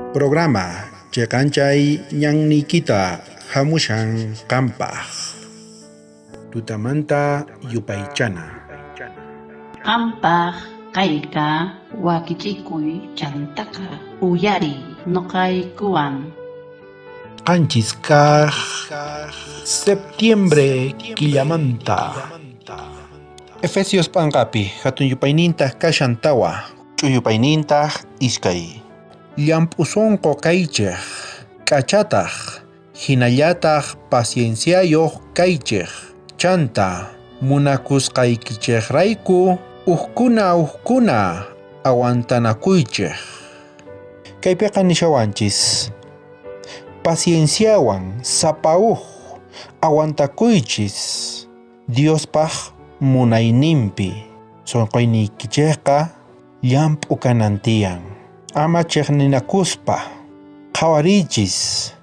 Programa Cheqanchay ñanniykita hamushan qampaq. Tutamanta yupaychana. Qampaq kayqa wakichikuy chantaqa uyariy noqaykuwan. 7 kaj septiembre killamanta. Efesios p'anqapi hatun yupaynintaq kashan 4, ch'uyupaynintaq 2. Llamp'u sonqo kaychej, k'achataq, hinallataq pacienciayuq kaychej, chanta munakusqaykichejrayku ujkuna ujkuna aguantanakuychej. Kaypiqa nishawanchis, pacienciawan sapa uj aguantakuychis Diospaj munayninpi, sonqoyniykichejqa llamp'u kanan tiyan. Ama chejninakuspa qhawariychis,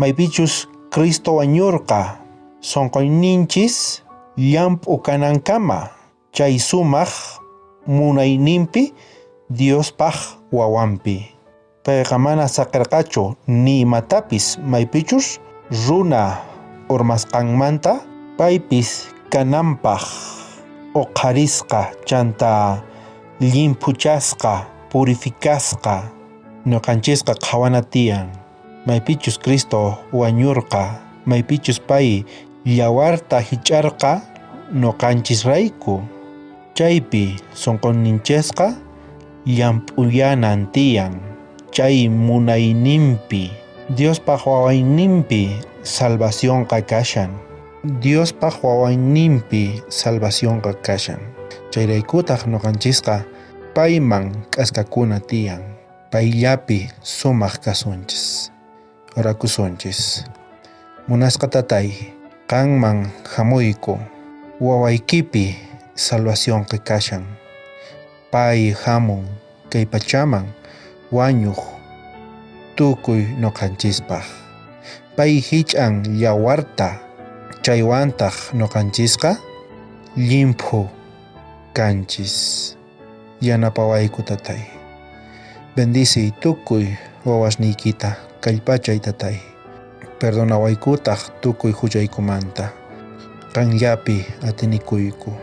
maypichus Cristo wañurqa sonqoyninchis llamp'u kanankama, chay sumaj munayninpi Diospaj wawanpi. Payqa mana saqerqachu ni imatapis maypichus runa urmasqanmanta paypis kananpaj oqharisqa chanta llimphuchasqa, purificasqa. Noqanchisqa qhawana tiyan maypichus Cristo wañurqa, maypichus pay yawarta hich'arqa noqanchisrayku. Chaypi sonqoninchesqa llamp'uyanan tiyan, chay munayninpi, Diospaj wawayninpi salvacionqa kashan. Diospaj wawayninpi salvacionqa kashan. Chayraykutaq noqanchisqa payman k'askakuna tiyan, payllapi sumaq kasunchis. Orakusunchis. Munasqa tatay, qanman hamuyku, wawaykipi salvacionqa kashan. Pay hamun kay pachaman wañuq tukuy noqanchispaj. Pay hich'an yawarta, chaywantaq noqanchisqa llimphu kanchis. Yanapawayku tatay. Bendiciy tukuy wawasniykita, kallpachay tatay. Perdonawaykutaq tukuy huchaykumanta. Qanllapi atinikuyku.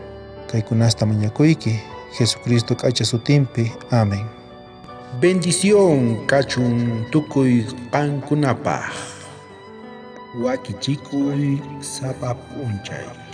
Kaykunasta mañakuyki Jesucristo k'acha sutinpi. Amén. Bendición kachun tukuy qankunapaj. Wakichikuy sapa p'unchay.